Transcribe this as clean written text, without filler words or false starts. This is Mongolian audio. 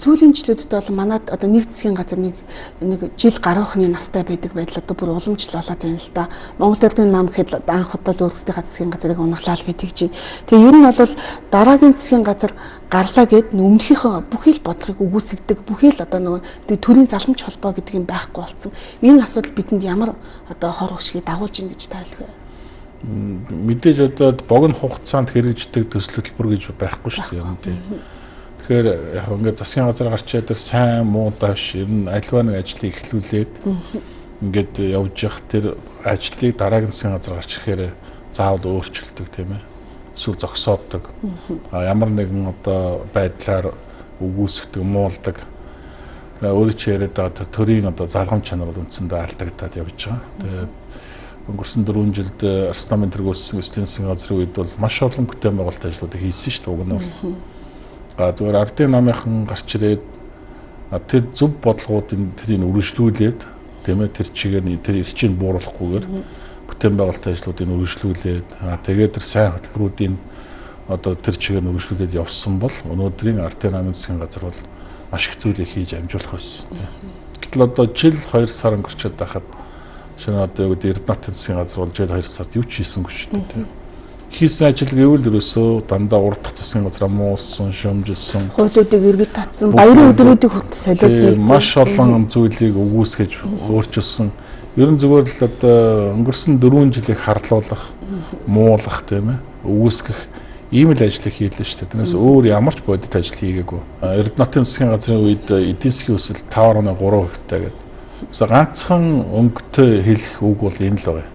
Сүүлийн жилүүдэд бол манад одоо нэг засгийн газар нэг нэг жил гаруйхны настай байдаг байдал одоо бүр уламжлал болоод байна л да. Монгол Эрдэнэ нам гэхэд анх удаа л өөрсдийнхээ засгийн газрыг унаглаа л гэж тэгж байна. Тэгээ ер нь бол дараагийн засгийн газар гарлаа гэд өмнөхийнхөө бүхий л бодлогыг үгүйсгдэг, бүхий л одоо нөгөө төрийн залмч холбоо гэдэг юм байхгүй болсон. Энэ асуудал бидэнд ямар одоо хор хөшгийг дагуулж ийн гэж та хэлэх вэ? Мэдээж одоо богино хугацаанд хэрэгждэг төсөл хөтөлбөр гэж байхгүй шүү дээ юм тий. Тэгэхээр яг ингээд засгийн газар гарчаад тэр сайн муу давш ер нь альва нэг ажлыг эхлүүлээд ингээд явж явах тэр ажлыг дараагийн засгийн газар гарч ирэхээр заавал өөрчилдөг, тийм ээ. Эсвэл зогсооддаг. А ямар нэгэн одоо байдлаар үгүйсгдэг, муулдаг. Өөрөө чи яриад байгаа тэр төрийн одоо залгам чанар бол үндсэндээ алдагдаад явж байгаа. Тэгээд өнгөрсөн 4 жилд Арслан намын тэргүүлсэн Эстийн засгийн газрын үед бол маш олон бүтээн байгуулалт ажлуудыг хийсэн шүү дээ, уг нь бол. А зүгээр ардын намынхан гарч ирээд тэр зөв бодлогоудын тэрийг үргэлжлүүлээд, тийм ээ, тэр чигээр тэр эрчийг бууруулахгүйгээр бүтээн байгуулалтын ажлуудыг үргэлжлүүлээд, тэгээд тэр сайн хөтөлбөрүүдийн одоо тэр чигээр нь үргэлжлүүлээд явсан бол өнөөдрийн ардын намын засгийн газар бол маш их зүйлийг хийж амжуулах байсан, тийм. Гэтэл одоо жил 2 сар өнгөрчөөд байхад шинэ одоо юу гэдэг Эрдэнэтийн засгийн газар бол жил 2 сард юу ч хийсэнгүй шүү дээ, тийм. Хийсэн ажил гэвэл ерөөсөө дандаа урдах засгийн газраа муулсан, шөмжилсэн, хуулиудыг эргэж татсан, баярын өдрүүдийг хүртэл солиод нэг маш олон зүйлийг үгүйсгэж өөрчилсөн. Ер нь зүгээр л одоо өнгөрсөн 4 жилийг харлуулах, муулах, тийм ээ, үгүйсгэх ийм л ажлыг хийлээ шүү дээ. Тэрнээс өөр ямар ч бодит ажил хийгээгүй. Эрдэнэтийн засгийн газрын үед эдийн засгийн өсөлт 5.3% гэдэг. Ганцхан өнгөтэй хэлэх үг бол энэ л байгаа.